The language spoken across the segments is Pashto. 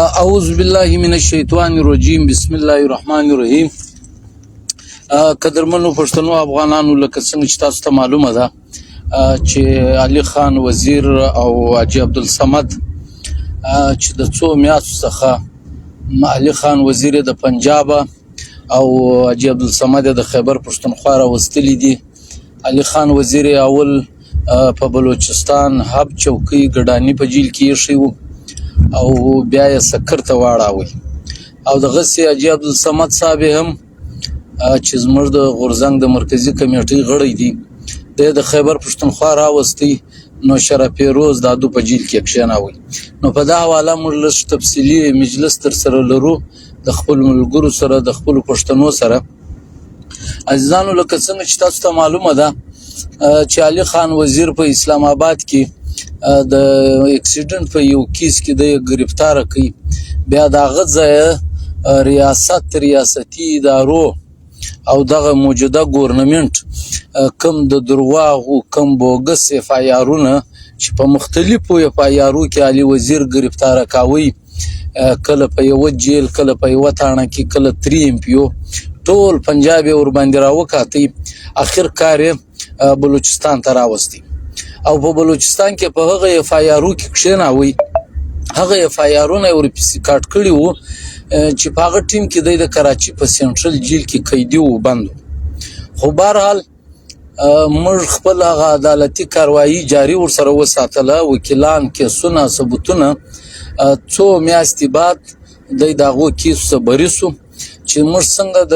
اعوذ بالله من الشیطان الرجیم، بسم الله الرحمن الرحیم. قدرمنو پښتنو افغانانو، لکه څنګه چې تاسو ته معلومه ده چې علي خان وزیر او حاجي عبدالصمد چې د څو میاشتو څخه علي خان وزیر د پنجاب او حاجي عبدالصمد د خیبر پښتونخوا راوستلي دي. علي خان وزیر اول په بلوچستان هب چوکۍ ګډاني په جیل کې ایښی وو او بیا یې سکر ته واړاوی، او دغسې حاجي عبدالصمد صاحب هم چې زموږ د غورځنګ د مرکزي کمیټې غړی دی، دی د خیبر پښتونخوا راوستی نو شرف فیروز دادو په جیل کې کښېناوی. نو په دا حواله موږ لږ تفصیلي مجلس تر سره لرو د خپل ملګرو سره، د خپلو پښتنو سره. عزیزانو، لکه څنګه چې تاسو ته معلومه ده چې علي خان وزیر په اسلام آباد کې د اکسیډنټ په یو کیس کې دی گرفتار کړي. بیا د هغه ځایه ریاست، ریاستي ادارو او دغه موجوده ګورنمنټ کم د درواغو، کم بوګس اف آی آرونه چې په مختلفو اف آی آرو کې علي وزیر گرفتار کاوي، کله په یوه جیل، کله په یوه تاڼه کې، کله 3 ایم پی او، ټول پنجاب یې ورباندې راوکاتی. اخر کار یې بلوچستان ته راوستی او په بلوچستان کې په هغه اف آی آرو کې کښېناوی. هغه اف آی آرونه یې ورپسې کاټ کړي وو چې په هغه ټیم کې دی د کراچي په سنټرل جیل کې قیدي و، بند و. خو بهرحال موږ خپل هغه عدالتي کاروایی جاري ورسره وساتله، وکیلان، کیسونه، ثبوتونه. څو میاشتې بعد دی د هغو کیسو څخه بري سو چې موږ څنګه د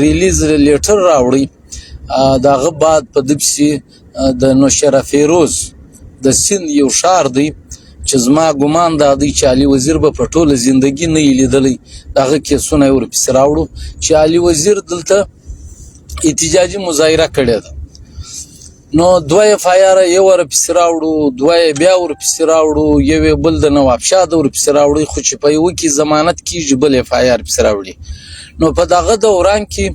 ریلیز لیټر راوړی. د هغه بعد په ده پسې د نوشهره فیروز د سیند یو ښار دی چې زما ګمان دا دی چې علي وزیر به په ټوله زندګي نه یې لیدلی، د هغه کیسونه یې ورپسې راوړو چې علي وزیر دلته احتجاجي مظاهره کړې ده. نو دوه اف آی آر یو ورپسې راوړو، دوه یې بیا ورپسې راوړو، یو یې بل د نوابشاه د ورپسې راوړي، خو چې په یوه کې ضمانت کېږي بل اف آی آر پسې راوړي. نو په دغه دوران کې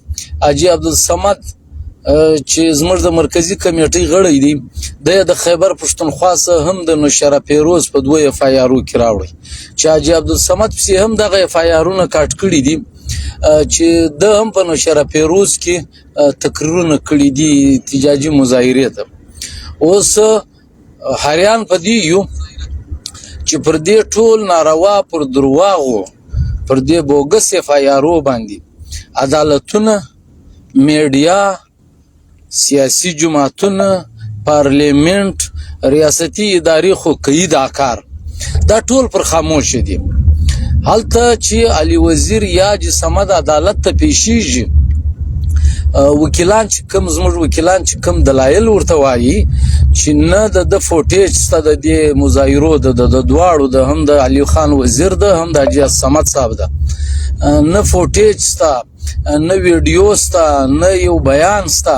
حاجي عبدالصمد چې زموږ د مرکزي کمیټې غړی دی، دی د خیبر پښتونخوا څخه هم د نوشهره فیروز په دوه اف آی آرو کې راوړی چې حاجي عبدالصمد پسې هم دغه اف آی آرونه کاټ کړي دي چې ده هم په نوشهره فیروز کې تقریرونه کړي دي، احتجاجي مظاهرې ته. اوس حیران په دې یو چې پر دې ټول ناروا، پر درواغو، پر دې بوګس اف آی آرو باندې عدالتونه، میډیا، سیاسي جماعتونه، پارلیمنت، ریاستي ادارې خو کوي دا کار، دا ټول پر خاموش دي. هلته چې علي وزیر یا جي صمد عدالت ته پیشیږي، وکیلان چې کوم، زموږ وکیلان چې کوم دلایل ورته وایي چې نه د ده فوټیج شته د دې مظاهرو، د دواړو، د هم د علي خان وزیر ده هم د حاجي صمد صاحب ده، نه فوټیج شته، نه ویډیو سته، نه یو بیان سته،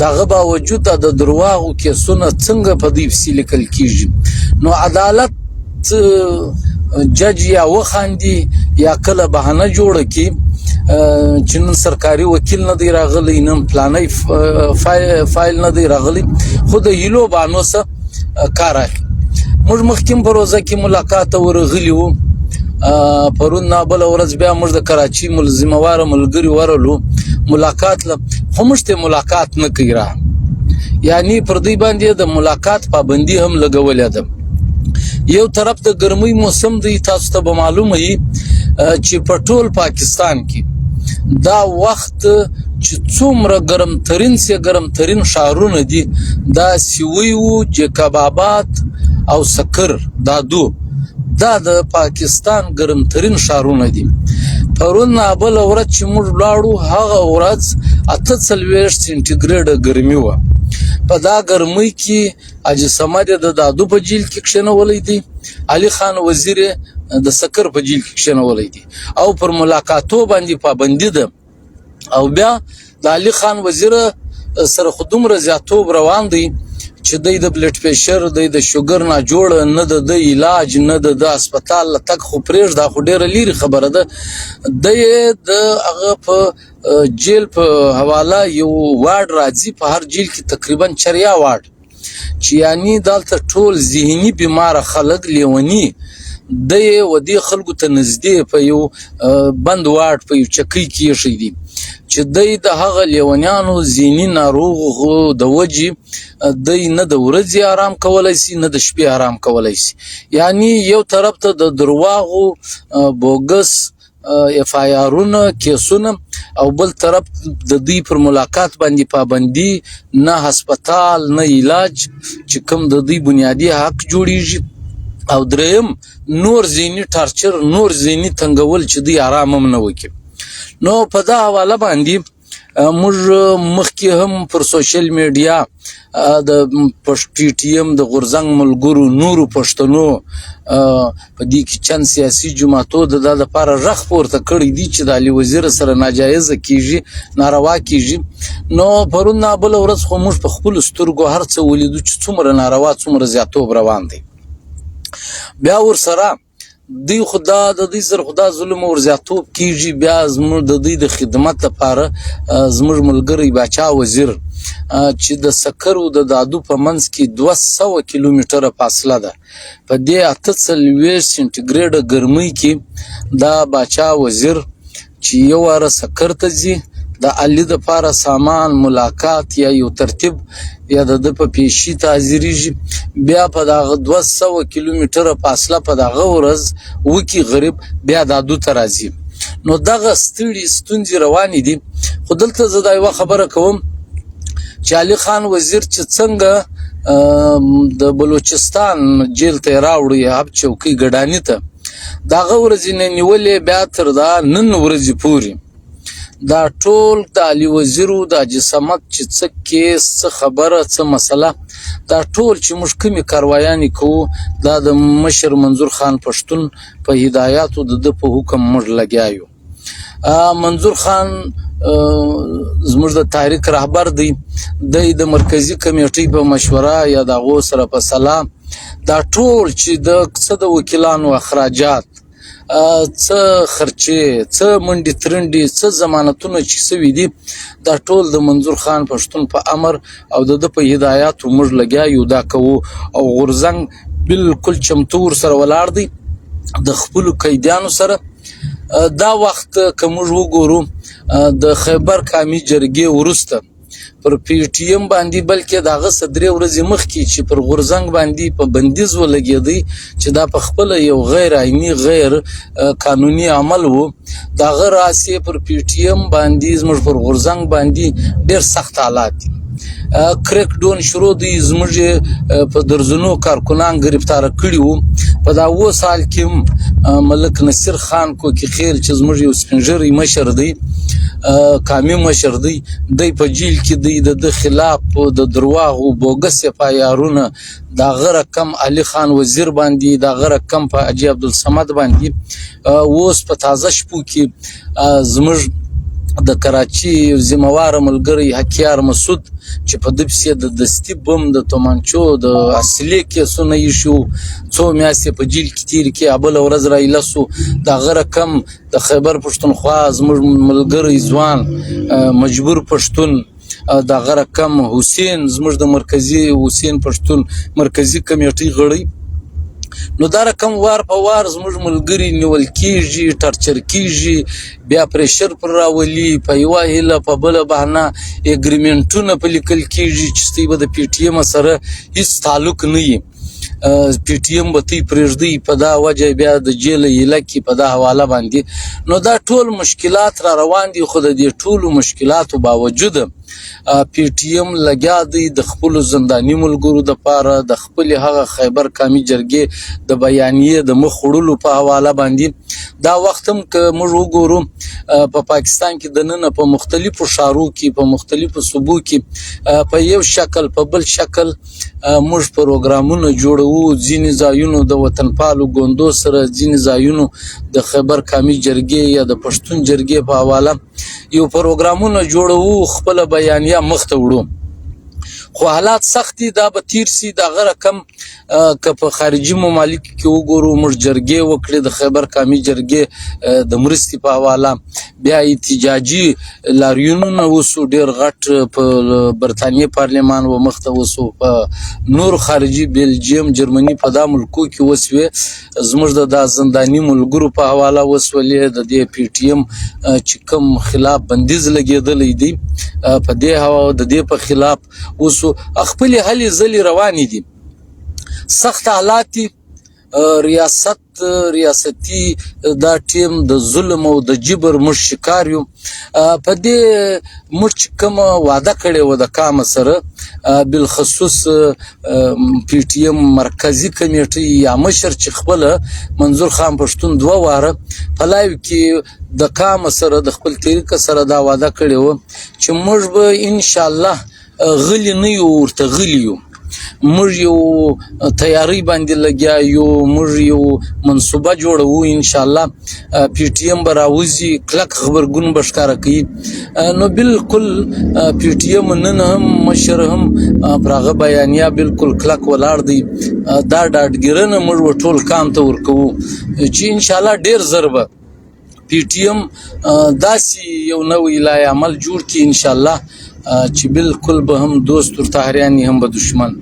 دغه باوجود د درواغو کیسونه څنګه په دې پسې لیکل کیږي؟ نو عدالت جج یا وخاندي یا کله بهانه جوړه کړي چې نن سرکاري وکیل نه دی راغلی، نن پلانی فایل نه دی راغلی، خو د هیلو بانو څخه کار اخلي. موږ مخکې په روزه کې ملاقات ته ورغلي وو. پرون نه بله ورځ بیا موږ د کراچي ذمه واره ملګري ورلو ملاقات له، خو موږ ته ملاقات نه کوي را، یعنی پر دوی باندې د ملاقات پابندي هم لګولې ده. یو طرف د ګرمۍ موسم دی، تاسو ته به معلومه وي چې په ټول پاکستان کې دا وخت چې څومره ګرمترین سي ګرمترین ښارونه دي، دا سیوی وو، جیکب آباد او سکر، دادو، دا د پاکستان ګرمترین ښارونه دي. پرون بله ورځ چې موږ لاړو هغه ورځ 48 سانتي ګریډه ګرمي وه. په دا ګرمۍ کې حاجي صمد د دادو په جیل کې کښېنولی دی، علي خان وزیر د سکر په جیل کې کښېنولی دی او پر ملاقاتو باندې پابندي ده. او بیا د علي خان وزیر سره خو دومره زیاتوب روان دی چې دی د بلډ پریشر، دی د شوګر نه جوړ، نه د ده علاج، نه د ده هسپتال له تګ خو پرېږده، خو ډېره لیرې خبره ده. دی د هغه په جیل په حواله یو وارډ راځي، په هر جیل کې تقریبا چریا وارډ، چې یعنی دلته ټول ذهني بیماره خلک، لیوني دی و دې خلکو ته نږدې په یو بند واټ په یو چکۍ کې ایښی دی چې دی د هغه لیونیانو ذهني ناروغو د وجې دی نه د ورځې آرام کولای شي، نه د شپې آرام کولای شي. یعنی یو طرف ته د درواغو بوګس اف آی آرونه کیسونه، او بل طرف د دوی پر ملاقات باندې پابندي، نه هسپتال نه علاج چې کوم د دوی بنیادي حق جوړیږي، او دریم نور ذهني ټارچر، نور ذهني تنګول چې دوی آرام هم نه وکړي. نو په دا حواله باندې موږ مخکې هم پر سوشل میډیا د پي ټي ایم د غورځنګ ملګرو نورو پښتنو په دې کې چند سیاسي جماعتو د دا لپاره غږ پورته کړی دی چې د علي وزیر سره ناجایزه کیږي، ناروا کیږي. نو پرون نه بله ورځ خو موږ په خپلو سترګو هر څه ولیدو چې څومره ناروا، څومره زیاتوب روان دی. بیا ورسره دوی خدا د دوی سره خدا ظلم او زیاتوب کیږي. بیا زموږ د دوی د خدمت لپاره زموږ ملګری باچا وزیر چې د سکر او د دادو په منځ کې 200 کیلومتره فاصله ده، په دې 48 سنټي ګریډ ګرمۍ کې دا باچا وزیر چې یو واره سکر ته ځي د علي د پاره سامان، ملاقات یا یو ترتیب یا د ده په پیشي ته حاضرېږي، بیا په دغه 200 کیلومتره فاصله په دغه ورځ وکي غریب بیا دادو ته راځي. نو دغه ستړي ستونزې روانې دي. خو دلته زه دا یوه خبره کوم چې علي خان وزیر چې څنګه د بلوچستان جیل ته یې راوړی، هب چوکۍ ګډاني ته، دغه ورځې نه نیولې بیا تر دا نن ورځې پورې دا ټول د علي وزیر او د حاجي صمد چې څه کیس، څه خبره، څه مسله، دا ټول چې موږ کومې کاروایانې کوو دا د مشر منظور خان پښتون په هدایاتو د ده په حکم موږ لګیا یو. منظور خان زموږ د تحریک رهبر دی، دی د مرکزي کمیټې په مشوره یا د هغو سره په سلا دا ټول چې د څه د وکیلانو اخراجات، څه خرچې، څه منډې ترنډې، څه ضمانتونه چې سوي دي، دا ټول د منظور خان پښتون په امر او د ده په هدایاتو موږ لګیا یو دا کوو. او غورځنګ بالکل چمتو ورسره ولاړ دی د خپلو قیدیانو سره. دا وخت که موږ وګورو د خیبر قامي جرګې وروسته پر پي ټي ایم باندې، بلکې د هغه څه درې ورځې مخکې چې پر غورځنګ باندې په بندیز ولګېدی چې دا په خپله یو غیر آئیني، غیر قانوني عمل و، د هغه راسې پر پي ټي ایم باندې، زموږ پر غورځنګ باندې ډېر سخت حالات دي. کریک ډون شروع دی، زموږ په درزونو کارکنان ګرفتار کړي وو. په دا اوس حال کې هم ملک نصیر خان کوکي خیل چې زموږ یو سپین ږیری مشر دی، قامي مشر دی، دی په جیل کې دی، د ده خلاف د درواغو بوګس اف آی آرونه، د هغه رقم علي خان وزیر باندې، د هغه رقم په حاجي عبدالصمد باندې. اوس په تازه شپو کې زموږ د کراچي یو ذمهواره ملګری حقیار مسعود چې په ده پسې د دستي بم، د تومانچو، د اصلي کیسونه ایښي وو، څو میاشتې په جیل کې تېرې کړې، بله ورځ را ایله سو. د هغه رقم د خیبر پښتونخوا زموږ ملګری ځوان مجبور پښتون، د هغه رقم حسین زموږ د مرکزي حسین پښتون مرکزي کمیټې غړی. نو دا رقم وار په وار زموږ ملګري نیول کیږي، ټارچر کیږي، بیا پریشر پر راولي، په یوه هیله په بله بهانه اګریمنټونه په لیکل کیږي چې دوی به د پي ټي ایم سره هیڅ تعلق نه وي، پي ټي ایم به دوی پرېږدي، په دا وجه بیا د جیل ایله کې په دا حواله باندې. نو دا ټول مشکلات را روان دي، خو د دې ټولو مشکلاتو باوجود پي ټي ایم لګیا دی د خپلو زنداني ملګرو دپاره، د خپلې هغه خیبر قامي جرګې د بیانیې د مخ وړلو په حواله باندې. دا وخت هم که موږ وګورو په پاکستان کې دننه په مختلفو ښارو کې، په مختلفو صوبو کې په یو شکل په بل شکل موږ پروګرامونه جوړوو. ځینې ځایونو د وطنپالو ګوندو سره، ځینې ځایونو د خیبر قامي جرګې یا د پښتون جرګې په حواله یو پروګرامونه جوړوو، خپله بیانیه مخته وړو. خو حالات سخت دي، دا به تیر سي. دا غره کم که په خارجي ممالکو کې وګورو، موږ جرګې وکړې، د خیبر قامي جرګې د مرستې په حواله بیا احتجاجي لاریونونه وسو، ډیر غټ په برتانیې پارلمان و مخته وسو، په نور خارجي بلجیم، جرمني په دا ملکو کې وسوې، زموږ د دا زنداني ملګرو په حواله وسولې، د دې پي ټي ایم چې کوم خلاف بندیز لګېدلی دی په دې د دې په خلاف وسو. خپلې هلې ځلې روانې دي، سخت حالات دي. ریاست ریاستي دا ټیم د ظلم او د جبر موږ شکار یو. په دې موږ چې کومه وعده کړې وه د کامه سره، بالخصوص پي ټي ایم مرکزي کمیټې یا مشر چې خپله منظور خان پښتون دوه واره په لایو کې د کامه سره د خپل تحریک سره دا وعده کړې وه چې موږ به انشاءالله غلي نه یو، ورته غلي یو، موږ یو تیاری باندې لګیا یو، موږ یو منصوبه جوړوو، انشاءالله پي ټي ایم به راوځي، کلک غبرګون به ښکاره کوي. نو بالکل پي ټي ایم نن هم مشر هم پر هغه بیانیه بالکل کلک ولاړ دی. دا ډاډګیرنه موږ و ټول کام ته ورکوو چې انشاءالله ډېر زر به پي ټي ایم داسې یو نوی لایحه عمل جوړ کړي انشاءالله چې بالکل به هم دوست ورته حیران هم به دشمن.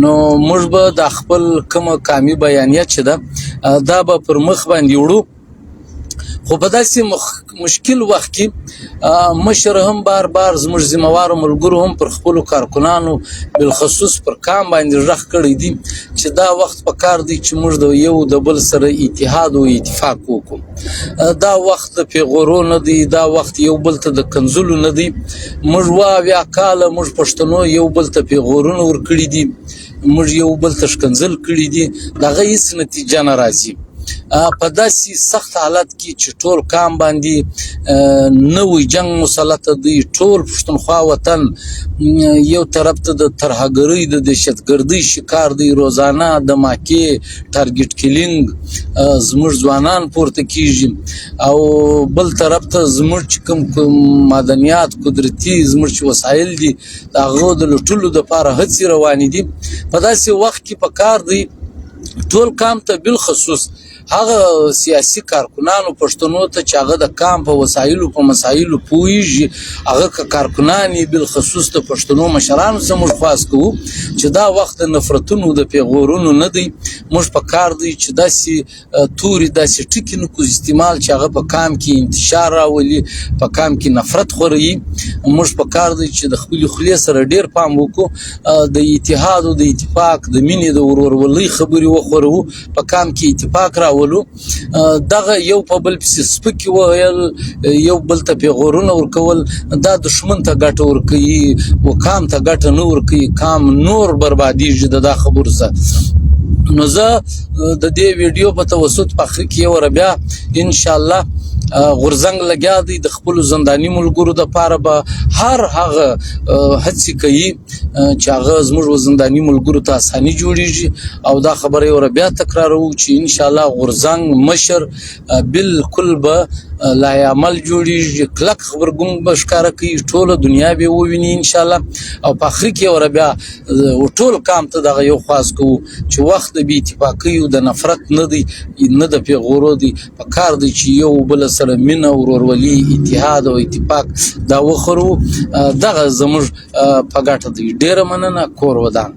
نو موږ به د خپل کومه قامي بیانیه چې ده دا به پر مخ باندې وړو. خو په داسې مشکل وخت کې مشر هم بار بار زموږ ذمه وارو ملګرو هم پر خپلو کارکنانو بالخصوص پر کام باندې غږ کړی دی چې دا وخت په کار دی چې موږ د یو د بل سره اتحاد او اتفاق وکړو. دا وخت د پیغورو نه دی، دا وخت یو بل ته د کنځلو نه دی. موږ 70 کاله موږ پښتنو یو بل ته پیغورونه ورکړي دي، موږ یو بل ته ښکنځل کړي دي، د هغه هیڅ نتیجه نه راځي. په داسې سخت حالت کې چې ټول کام باندې نوی جنگ مسلط دی، ټول پښتونخوا وطن یو طرف ته د ترهګرۍ د دهشتګردۍ شکار دی، روزانه د ماکې ټارګټ کیلینګ زموږ ځوانان پورته کیږي، او بل طرف ته زموږ چې کوم معدنیات قدرتي زموږ چې وسایل دي د هغو د لوټلو دپاره هڅې روانې دي. په داسې وخت کې په کار دی ټول کام ته بالخصوص هغه سیاسي کارکنانو پښتنو ته چې هغه د کام په وسایلو په مسایلو پوهیږي، هغه که کارکنان یې بالخصوص د پښتنو مشرانو څخه موږ خواست کوو چې دا وخت د نفرتونو د پیغورونو نه دی. موږ په کار دی چې داسې توري داسې ټکي نه کړو استعمال چې هغه په کام کې انتشار راولي، په کام کې نفرت خوروي. موږ په کار دی چې د خپلې خولې سره ډېر پام وکړو، د اتحاد او د اتفاق د مینې د ورورولۍ خبرې وخوروو، په کام کې اتفاق راولو. دغه یو په بل پسې سپکې ویل، یو بل ته پیغورونه ورکول، دا دښمن ته ګټه ورکوي و کام ته ګټه نه ورکوي، کام نور بربادیږي د دا خبرو څخه. نو زه د دې ویډیو په توسط په اخر کې یو بیا انشاءالله غورځنګ لګیا دی د خپلو زنداني ملګرو دپاره به هر هغه هڅې کوي چې هغه زموږ زنداني ملګرو ته اساني جوړیږي. او دا خبره یو بیا تکراروو چې انشاءالله غورځنګ مشر بالکل به لایحه عمل جوړیږي، کلک غبرګون به ښکاره کوي، ټوله دنیا به وویني انشاءالله. او په اخر کې یو بیا ټول کام ته دغه یو خواست کوو چې وخت د بې اتفاقۍ او د نفرت نه دی، نه د پیغورو دی، په کار دی چې یو بل سره مینه، ورورولي، اتحاد او اتفاق دا وخورو. دغه زموږ په ګټه دی. ډېره مننه، کور ودان.